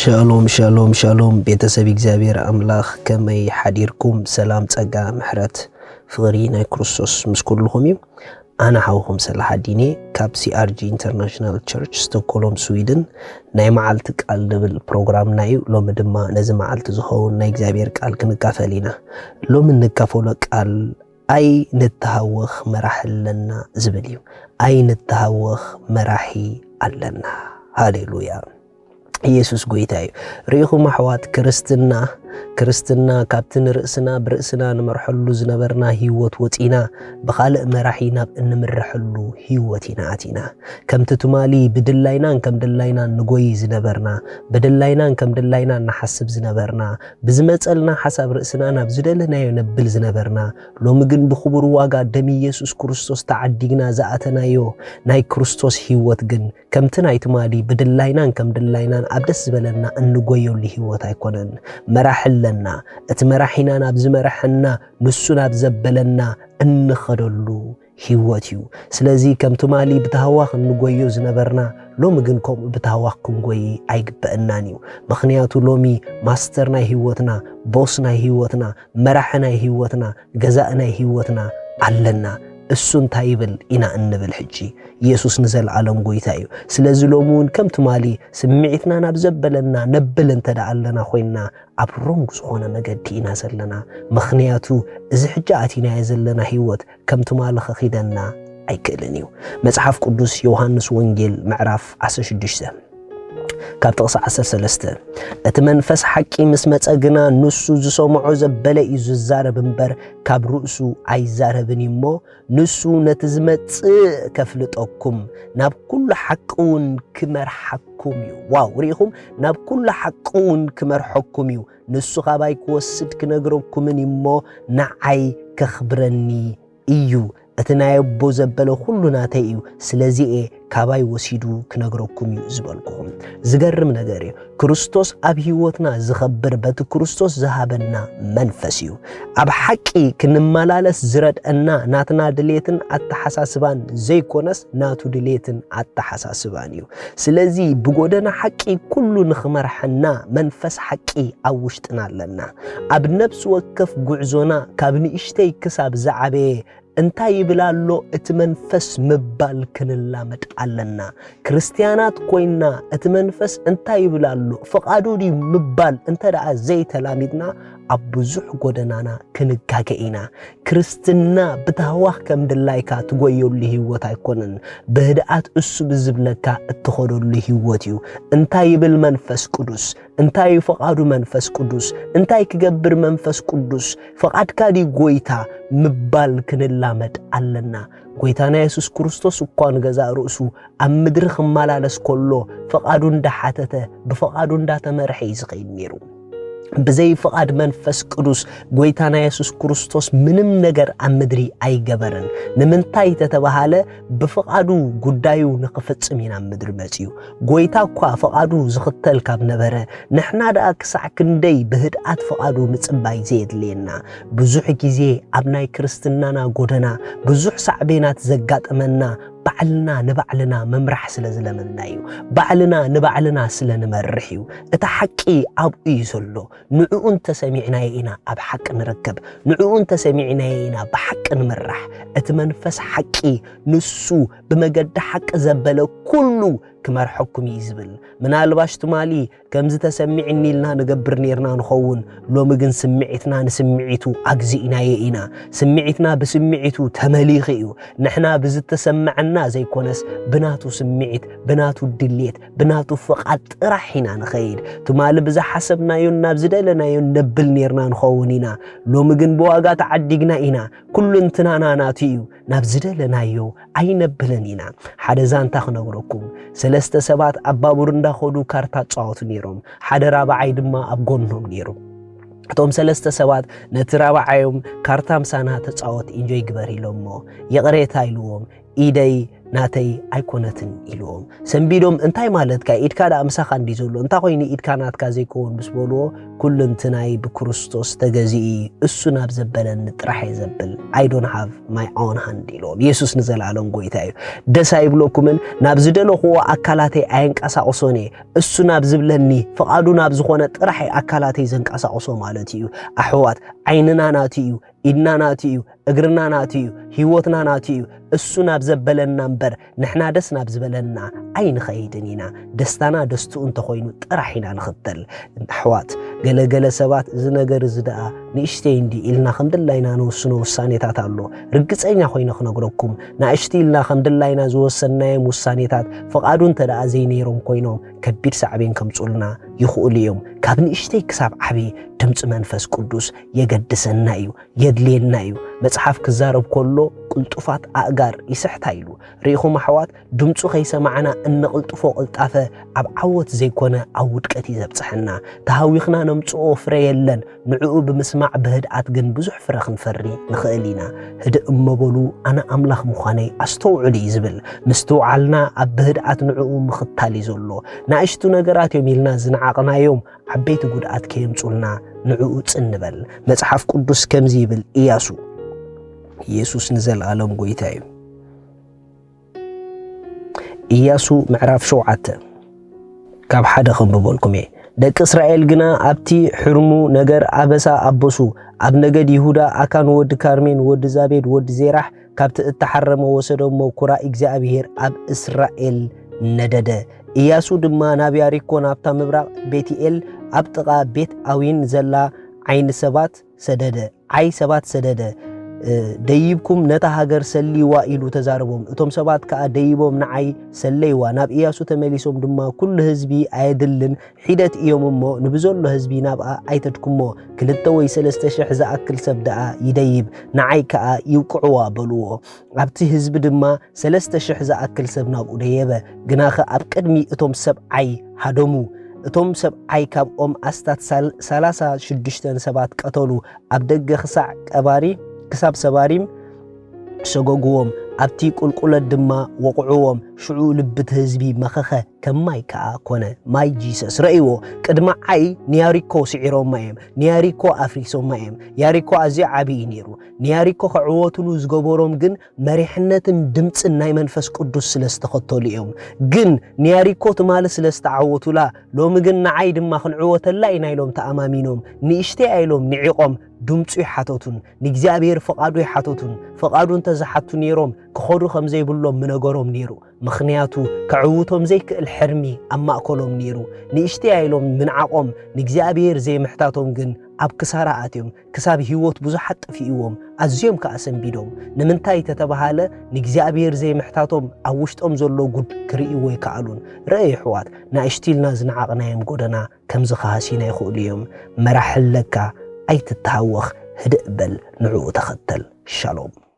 ሻሎም ሻሎም ሻሎም፣ ቤተሰብ እግዚኣብሔር ኣምላኽ፣ ከመይ ሓዲርኩም? ሰላም፣ ጸጋ፣ ምሕረት፣ ፍቕሪ ናይ ክርስቶስ ምስ ኩልኹም እዩ። ኣነ ሓውኹም ሰላሕ ኣዲኔ ካብ C R G International Church ስቶኮሎም ስዊድን። ናይ መዓልቲ ቃል ንብል ፕሮግራምና እዩ። ሎሚ ድማ ነዚ መዓልቲ ዝኸውን ናይ እግዚኣብሔር ቃል ክንካፈል ኢና። ሎሚ እንካፈሎ ቃል ኣይንተሃወኽ መራሒ ኣለና ዝብል እዩ። ኣይንተሃወኽ መራሒ ኣለና። ሃሌሉያ። ኢየሱስ ጎይታ እዩ። ርኢኹም ኣሕዋት፣ ክርስትና፣ ክርስትና ካብቲ ንርእስና ብርእስና ንመርሐሉ ዝነበርና ህይወት ወጺና ብኻልእ መራሒ ናብ እንምርሐሉ ህይወት ኢና ኣቲና። ከምቲ ትማሊ ብድላይናን ከም ድላይናን ንጎይ ዝነበርና፣ ብድላይናን ከም ድላይናን ንሓስብ ዝነበርና፣ ብዝመጸልና ሓሳብ ርእስና ናብ ዝደለናዮ ነብል ዝነበርና፣ ሎሚ ግን ብኽቡር ዋጋ ደም ኢየሱስ ክርስቶስ ተዓዲግና ዝኣተናዮ ናይ ክርስቶስ ህይወት ግን ከምቲ ናይ ትማሊ ብድላይናን ከም ድላይናን ኣብ ደስ ዝበለና እንጎየሉ ህይወት ኣይኮነን። መራሒ ኣለና። እቲ መራሒና ናብ ዝመርሐና፣ ንሱ ናብ ዘበለና እንኸደሉ ህይወት እዩ። ስለዚ ከም ትማሊ ብታህዋኽ እንጎዮ ዝነበርና፣ ሎሚ ግን ከምኡ ብታህዋኽ ክንጎይ ኣይግበአናን እዩ። ምኽንያቱ ሎሚ ማስተር ናይ ህይወትና፣ ቦስ ናይ ህይወትና፣ መራሒ ናይ ህይወትና፣ ገዛእ ናይ ህይወትና ኣለና። እሱ እንታይ ይብል ኢና እንብል ሕጂ? ኢየሱስ ንዘለኣለም ጎይታ እዩ። ስለዚ ሎሚ እውን ከም ትማሊ ስምዒትና ናብ ዘበለና ነብል እንተ ደኣ ኣለና ኮይንና፣ ኣብ ሮንግ ዝኾነ መገዲ ኢና ዘለና። ምኽንያቱ እዚ ሕጂ ኣቲናዮ ዘለና ህይወት ከም ትማሊ ከኺደና ኣይክእልን እዩ። መጽሓፍ ቅዱስ ዮሃንስ ወንጌል ምዕራፍ ዓሰርተ ሽዱሽተ ካብ ጥቕሲ ዓሰርተ ሰለስተ፣ "እቲ መንፈስ ሓቂ ምስ መጸ ግና ንሱ ዝሰምዖ ዘበለ እዩ ዝዛረብ እምበር ካብ ርእሱ ኣይዛረብን እዩ እሞ፣ ንሱ ነቲ ዝመጽእ ከፍልጠኩም፣ ናብ ኩሉ ሓቂ እውን ክመርሓኩም እዩ።" ዋው፣ ርኢኹም? "ናብ ኩሉ ሓቂ እውን ክመርሐኩም እዩ። ንሱ ካባይ ክወስድ ክነግረኩምን እዩ እሞ፣ ንዓይ ከኽብረኒ እዩ። እቲ ናይ ኣቦ ዘበለ ኩሉ ናተይ እዩ። ስለዚ እየ ካባይ ወሲዱ ክነግረኩም እዩ ዝበልኩኹም።" ዝገርም ነገር እዩ። ክርስቶስ ኣብ ህይወትና ዝኸብር በቲ ክርስቶስ ዝሃበና መንፈስ እዩ። ኣብ ሓቂ ክንመላለስ ዝረድአና ናትና ድሌትን ኣተሓሳስባን ዘይኮነስ ናቱ ድሌትን ኣተሓሳስባን እዩ። ስለዚ ብጎደና ሓቂ ኩሉ ንኽመርሐና መንፈስ ሓቂ ኣብ ውሽጥና ኣለና። ኣብ ነፍሲ ወከፍ ጉዕዞና ካብ ንእሽተይ ክሳብ ዝዓበየ እንታይ ይብል ኣሎ እቲ መንፈስ ምባል ክንላመድ ኣለና። ክርስትያናት ኮይንና እቲ መንፈስ እንታይ ይብል ኣሎ፣ ፍቓዱ ድዩ ምባል እንተ ደኣ ዘይተላሚድና፣ ኣብ ብዙሕ ጎደናና ክንጋገ ኢና። ክርስትና ብታህዋኽ ከም ድላይካ ትጎየሉ ህይወት ኣይኮነን። ብህድኣት እሱ ብዝብለካ እትኸደሉ ህይወት እዩ። እንታይ ይብል መንፈስ ቅዱስ? እንታይ እዩ ፍቓዱ መንፈስ ቅዱስ? እንታይ ክገብር መንፈስ ቅዱስ? ፍቓድካ ድዩ ጎይታ? ምባል ክንላመድ ኣለና። ጎይታና የሱስ ክርስቶስ እኳ ንገዛእ ርእሱ ኣብ ምድሪ ክመላለስ ከሎ ፍቓዱ እንዳሓተተ፣ ብፍቓዱ እንዳተመርሐ እዩ ዝኸይድ ነይሩ። ብዘይ ፍቓድ መንፈስ ቅዱስ ጎይታና የሱስ ክርስቶስ ምንም ነገር ኣብ ምድሪ ኣይገበረን። ንምንታይ ተተባሃለ፣ ብፍቓዱ ጉዳዩ ንኽፍጽም እዩ ናብ ምድሪ መጺኡ። ጎይታ እኳ ፍቓዱ ዝኽተል ካብ ነበረ፣ ንሕና ደኣ ክሳዕ ክንደይ ብህድኣት ፍቓዱ ምጽባይ ዘየድልየና? ብዙሕ ግዜ ኣብ ናይ ክርስትናና ጎደና ብዙሕ ሳዕቤናት ዘጋጥመና ባዕልና ንባዕልና ምምራሕ ስለ ዝለመድና እዩ። ባዕልና ንባዕልና ስለ ንመርሕ እዩ። እቲ ሓቂ ኣብኡ እዩ ዘሎ። ንዕኡ እንተሰሚዕናዮ ኢና ኣብ ሓቂ ንርከብ። ንዕኡ እንተሰሚዕናዮ ኢና ብሓቂ ንምራሕ። እቲ መንፈስ ሓቂ ንሱ ብመገዲ ሓቂ ዘበለ ኩሉ ክመርሐኩም እዩ ዝብል። ምናልባሽ ትማሊ ከምዚ ተሰሚዕኒ ኢልና ንገብር ኔርና ንኸውን፣ ሎሚ ግን ስምዒትና ንስምዒቱ ኣግዚእናዮ ኢና። ስምዒትና ብስምዒቱ ተመሊኹ እዩ። ንሕና ብዝተሰምዐና ዘይኮነስ ብናቱ ስምዒት፣ ብናቱ ድሌት፣ ብናቱ ፍቓድ ጥራሕ ኢና ንኸይድ። ትማሊ ብዝሓሰብናዮን ናብ ዝደለናዮን ነብል ኔርና ንኸውን ኢና። ሎሚ ግን ብዋጋ ተዓዲግና ኢና። ኩሉ እንትናና ናቱ እዩ። ናብ ዝደለናዮ ኣይነብልን ኢና። ሓደ ዛንታ ክነግረኩም። ሰለስተ ሰባት ኣብ ባቡር እንዳኸዱ ካርታ ጻወቱ ነይሮም። ሓደ ራብዓይ ድማ ኣብ ጎኖም ነይሩ። እቶም ሰለስተ ሰባት ነቲ ራብዓዮም ካርታ ምሳና ተጻወት፣ ኢንጆይ ግበር ኢሎሞ። ይቕሬታ ኢልዎም። ኢደይ ናተይ ኣይኮነትን ኢልዎም። ሰንቢዶም፣ እንታይ ማለትካ? ኢድካ ደኣ ምሳኻ እንዲ ዘሎ፣ እንታይ ኮይኑ ኢድካ ናትካ ዘይከውን ምስ በልዎ፣ ኩልንትናይ ብክርስቶስ ተገዚኡ፣ እሱ ናብ ዘበለኒ ጥራሕ እየ ዘብል። I don't have my own hand ኢልዎም። የሱስ ንዘለኣለም ጎይታ እዩ። ደስ ኣይብለኩምን? ናብ ዝደለኽዎ ኣካላተይ ኣየንቀሳቕሶን እየ። እሱ ናብ ዝብለኒ፣ ፍቓዱ ናብ ዝኾነ ጥራሕ እየ ኣካላተይ ዘንቀሳቕሶ ማለት እዩ። ኣሕዋት፣ ዓይንና ናቱ እዩ፣ ኢድና ናቱ እዩ፣ እግርና ናቱ እዩ፣ ህይወትና ናቱ እዩ። እሱ ናብ ዘበለና እምበር ንሕና ደስ ናብ ዝበለና ኣይንኸይድን ኢና። ደስታና ደስትኡ እንተኾይኑ ጥራሕ ኢና ንኽተል። ኣሕዋት፣ ገለገለ ሰባት እዚ ነገር እዚ ደኣ ንእሽተይ እንዲ ኢልና ከም ድላይና ንወስኖ ውሳኔታት ኣሎ። ርግጸኛ ኮይነ ክነግረኩም፣ ንእሽቲ ኢልና ከም ድላይና ዝወሰንናዮም ውሳኔታት ፍቓዱ እንተ ደኣ ዘይነይሮም ኮይኖም ከቢድ ሳዕቤን ከምጽኡልና ይኽእሉ እዮም። ካብ ንእሽተይ ክሳብ ዓቢ ድምጺ መንፈስ ቅዱስ የገድሰና እዩ፣ የድልየና እዩ። መጽሓፍ ክዛረብ ከሎ ቅልጡፋት ኣእጋር ይስሕታ ኢሉ። ርኢኹም ኣሕዋት፣ ድምጹ ከይሰማዕና እንቕልጥፎ ቅልጣፈ ኣብ ዓወት ዘይኮነ ኣብ ውድቀት እዩ ዘብጽሐና። ተሃዊኽና ነምጽኦ ፍረ የለን። ንዕኡ ብምስማዕ ብህድኣት ግን ብዙሕ ፍረ ክንፈሪ ንኽእል ኢና። ህድእ እሞ በሉ፣ ኣነ ኣምላኽ ምዃነይ ኣስተውዕሉ እዩ ዝብል። ምስትውዓልና ኣብ ብህድኣት ንዕኡ ምኽታል እዩ ዘሎ። ናእሽቱ ነገራት እዮም ኢልና ዝነዓቕናዮም ዓበይቲ ጉድኣት ከየምጹልና ንዕኡ ጽን ንበል። መጽሓፍ ቅዱስ ከምዚ ይብል፣ ኢያሱ፣ ኢየሱስ ንዘለኣለም ጎይታ እዩ። ኢያሱ ምዕራፍ ሸውዓተ ካብ ሓደ ከንብበልኩም እየ። ደቂ እስራኤል ግና ኣብቲ ሕርሙ ነገር ኣበሳ ኣበሱ። ኣብ ነገድ ይሁዳ ኣካን ወዲ ካርሜን ወዲ ዛቤድ ወዲ ዜራሕ ካብቲ እተሓረመ ወሰዶ እሞ ኩራ እግዚኣብሄር ኣብ እስራኤል ነደደ። ኢያሱ ድማ ናብ ያሪኮ ናብታ ምብራቕ ቤትኤል ኣብ ጥቓ ቤት ኣዊን ዘላ ዓይኒ ሰባት ሰደደ፣ ዓይ ሰባት ሰደደ። እ፣ ደይብኩም ነታ ሃገር ሰልይዋ ኢሉ ተዛረቦም። እቶም ሰባት ከኣ ደይቦም ንዓይ ሰለይዋ። ናብ ኢያሱ ተመሊሶም ድማ፣ "ኩሉ ህዝቢ ኣየድልን፣ ሒደት እዮም እሞ፣ ንብዘሎ ህዝቢ ናብኣ ኣይተድኩሞ። ክልተ ወይ ሰለስተ ሽሕ ዝኣክል ሰብ ደኣ ይደይብ፣ ንዓይ ከኣ ይውቅዕዋ" በልዎ። ኣብቲ ህዝቢ ድማ ሰለስተ ሽሕ ዝኣክል ሰብ ናብኡ ደየበ። ግናኸ ኣብ ቅድሚ እቶም ሰብዓይ ሃደሙ። እቶም ሰብዓይ ካብኦም ኣስታት ሳል-፣ ሰላሳ ሽዱሽተ ሰባት ቀተሉ። ኣብ ደገ ክሳዕ ቀባሪ-፣ ክሳብ ሰባሪም ሰጎግዎም። ኣብቲ ቁልቁለት ድማ ወቕዕዎም። ሽዑ ልቢ እቲ ህዝቢ መኸኸ፣ ከም ማይ ከኣ ኮነ። ማይ ጂሰስ ረእይዎ። ቅድሚ ዓይ ንያሪኮ ስዒሮማ እዮም። ንያሪኮ ኣፍሪሶማ እዮም። ያሪኮ ኣዝዩ ዓቢ እዩ ነይሩ። ንያሪኮ ክዕወቱሉ ዝገበሮም ግን መሪሕነትን ድምጽን ናይ መንፈስ ቅዱስ ስለ ዝተኸተሉ እዮም። ግን ንያሪኮ ትማሊ ስለ ዝተዓወቱላ፣ ሎሚ ግን ንዓይ ድማ ክንዕወተላ ኢና ኢሎም ተኣማሚኖም። ንእሽተይ ኣይሎም ንዒቖም ድምጹ ይሓተቱን፣ ንእግዚኣብሔር ፍቓዱ ይሓተቱን። ፍቓዱ እንተ ዝሓቱ ነይሮም፣ ክኸዱ ከም ዘይብሎም ምነገሮም ነይሩ። ምኽንያቱ፣ ከዕውቶም ዘይክእል ሕርሚ ኣብ ማእከሎም ነይሩ። ንእሽተይ ኣይሎም ምንዓቖም፣ ንእግዚኣብሔር ዘይምሕታቶም ግን ኣብ ክሳራ ኣትዮም። ክሳብ ህይወት ብዙሓት ጠፊእዎም፣ ኣዝዮም ከኣ ሰንቢዶም። ንምንታይ ተተባሃለ፣ ንእግዚኣብሔር ዘይምሕታቶም ኣብ ውሽጦም ዘሎ ጉድ ክርእይዎ ኣይከኣሉን። ርኣዩ ኣሕዋት፣ ንእሽቲ ኢልና ዝነዓቕናዮም ጎደና ከምዚ ክሃስዩና ይኽእሉ እዮም። መራሕ ኣለካ፣ ኣይትተሃወኽ፣ ህድእ በል፣ ንዕኡ ተኸተል። ሻሎም።